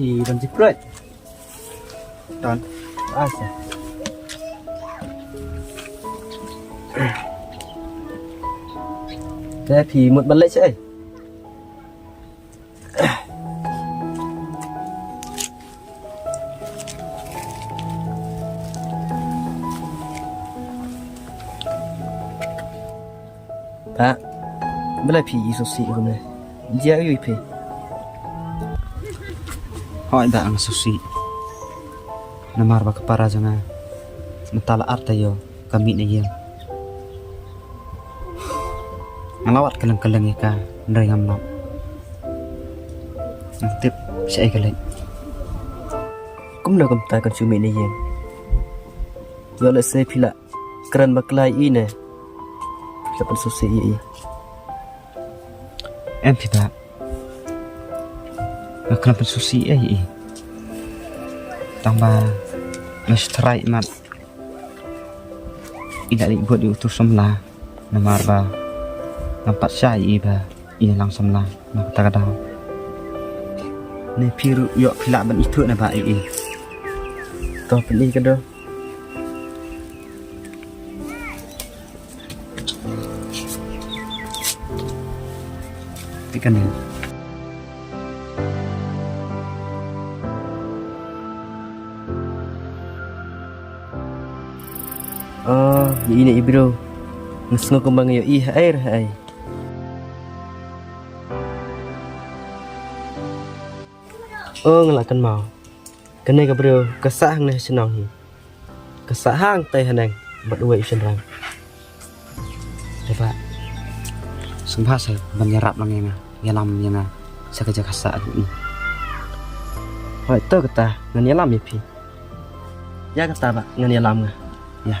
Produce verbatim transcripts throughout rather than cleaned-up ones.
Phi ban jingpyrshah. Don. Ah, sa. Te phi mut ban leit shaei? Ba, balei phi i sngewsih kumne? Jia ïa phi. Hooid ba nga sngewsih. Namar ba ka para jong nga mynta la ar taïew kam mih na ïing. Nga la wad kylleng kylleng ïa ka, hynrei ngam lap. Ngam tip shaei ka leit. Kumno kumta kan shu mih na ïing? Ïoh lehse phi la kren bakla ïa i ne? Phi la pynsngewsih ïa i? Em phi ba. Nga khlem pynsngewsih ei ei. Tang ba nga shu trai mat. I la leit bud ïa utu samla namar ba ngam pat shah ïa i ba i la long samla na kata ka daw. Ne phi ruh ïoh phi lah ban ithuh ne ba ei ei. To pyni ka do. Te kane. Oh, ïa ine i briew. Nga sngew kumba nga ïohi haei re haei. Oh, nga la kynmaw. Kane ka briew ka sah hangne ha shnong hi. Ka sah hangtei haneng bad uwei u shynrang. Te ba, sngewbha sa ban ïarap lang ïa nga, ïalam ïa nga sha ka jaka sah hi. Hooid, to kata ngan ïalam ïa phi. Ïa kata ba ngan ïalam nga. Ïa.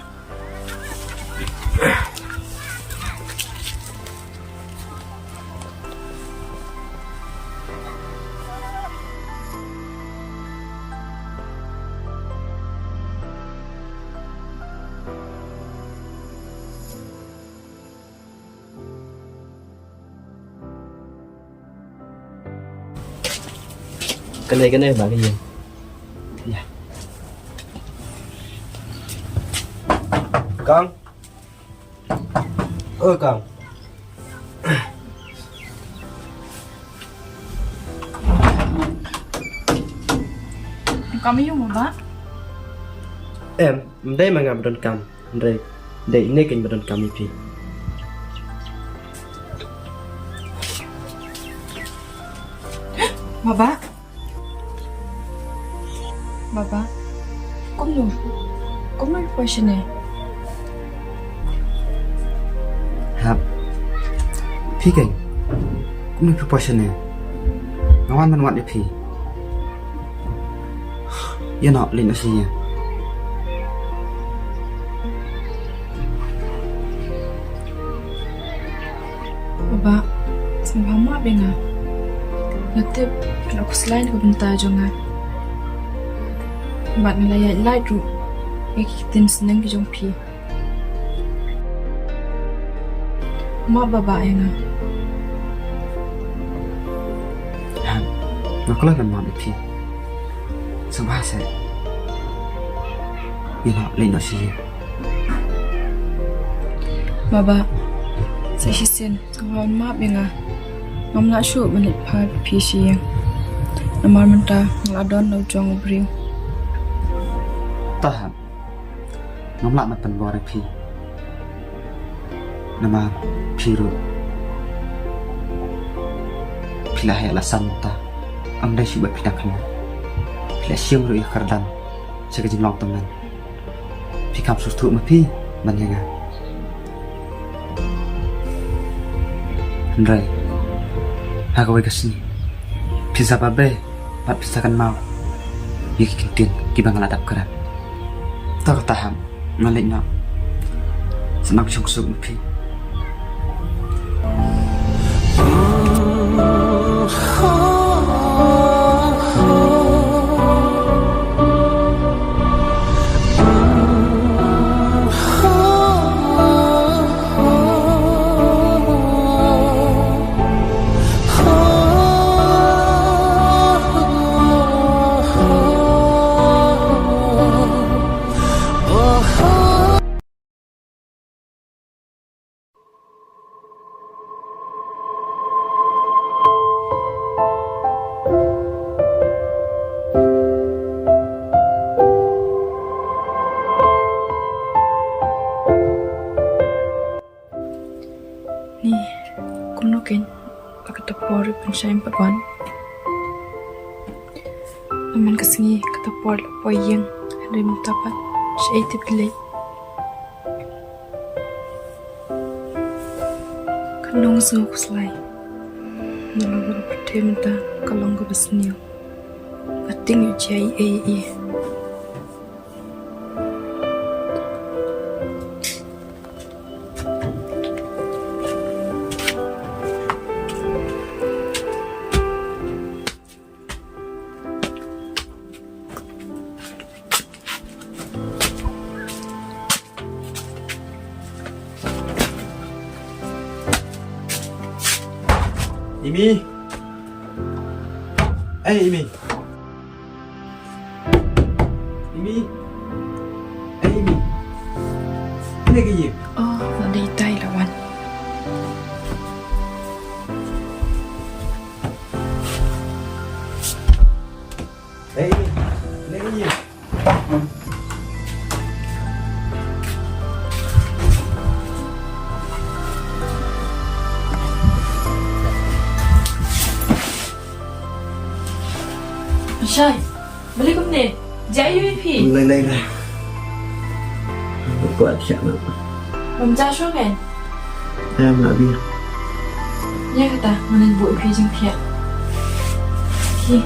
Kane, kane ba ka ïing. Ïa. Kong. Oh, Kong. Kam ïa u mo ba? Em, ym dei ma nga ba donkam. Hynrei dei ine keiñ ba donkam ïa phi. Baba. Baba. Kumno? Kumno phi poi shane? Hap. Phi keiñ. Kumno phi poi shane? Nga wan ban wad ïa phi. Ïa noh, leit noh sha ïing. Baba, sngewbha map ïa nga. Nga tip phi la khuslai na ka bynta jong nga. Bad nga la ïaid lait ruh ïa ki ktien sneng ki jong phi. Map Baba ïa nga. Em, nga kloi ban map ïa phi. Sngewbha seh. Ïa noh, leit noh sha ïing. Baba, sa shisien sngewbha ban map ïa nga. Ngam lah shuh ban leit phai phi sha ïing. Namar mynta nga la don la u jong u briew. Tahan. Ngam lah ban pynbor ïa phi. Namar phi ruh phi la heh la san mynta. Ym dei shuh ba phi dang khynnah. Phi la shim ruh ïa ka kyrdan sha ka jinglong tymmen. Phi kham sngewthuh ma phi ban ïa nga. Hynrei ha kawei ka sngi phin sa babe bad phin sa kynmaw ïa ki kyntien kiba nga la dap kren. To kata hap, nga leit noh. Sa nang shong suk ma phi. Shai pat wan. Naman ka sngi kata por la poi ïing, hynrei mynta pat shaei te phi leit? Ka long sngew khuslai. Nalor ba ka pyrthei mynta ka long kaba sniew. Ka tieng ïoh jia ei ei. Imi. Eh, Imi. Imi. Eh, Imi. Ine ki ye? Oh, na dei tai la wan. Eh, Imi. Ine ki ye? Shai, beli kumne. Jai yu phi. Lai lai lai. Buat siap nak. Bam ja shong kan? Ya, mak bi. Ya kata, mana buat phi jing phi. Ki.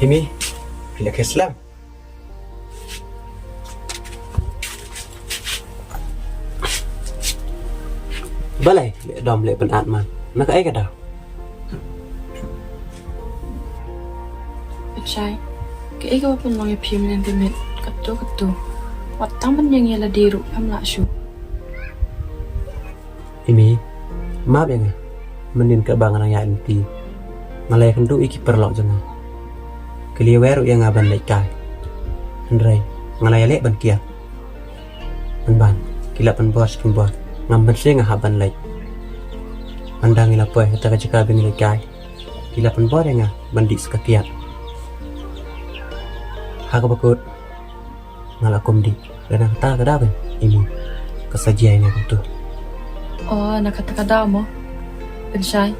Imi, phi la khe slem? Balei leh dom leh pynat man? Na kaei ka daw? Shai, kaei kaba pynlong ïa phi mynnin ka miet katto katto? Wat tang ban ïeng ïa lade ruh phim lah shuh. Imi, map ïa nga. Mynnin kaba nga nang ïaid lynti, nga la ïakynduh ïa ki paralok jong nga. Ki la ïawer ruh ïa nga ban leit kai. Hynrei nga la ïaleh ban kiar. Pynban ki la pynbor shi pynbor, ngam ban sngewthuh nga hap ban leit. Ynda ngi la poi ha kata ka jaka ba ngi leit kai, ki la pynbor ïa nga ban dih sa ka kiad. Ha kaba kut nga la kum dih. Lada na kata ka daw kan, Imi, ka sa jia ïa nga kumto. Oh, na kata ka daw mo. Pynshai,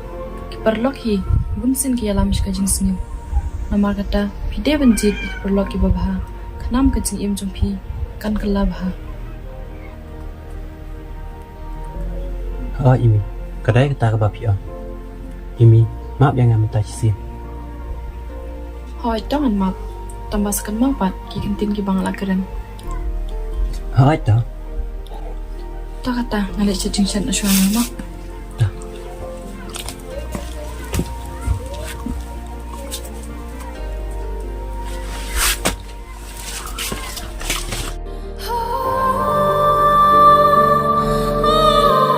ki paralok hi bunsien ki ïalam sha ka jingsngew. Namar kata phi dei ban jied ïa ki paralok kiba bha, khnang ka jingim jong phi kan kylla bha. Hooid Imi, ka dei kata kaba phi ong. Imi, map ïa nga mynta shisien. Hooid to ngan map. Tang ba sa kynmaw pat ki kyntien kiba nga la kren. Hooid to. To kata, nga leit shet jingshet na shuwa mo.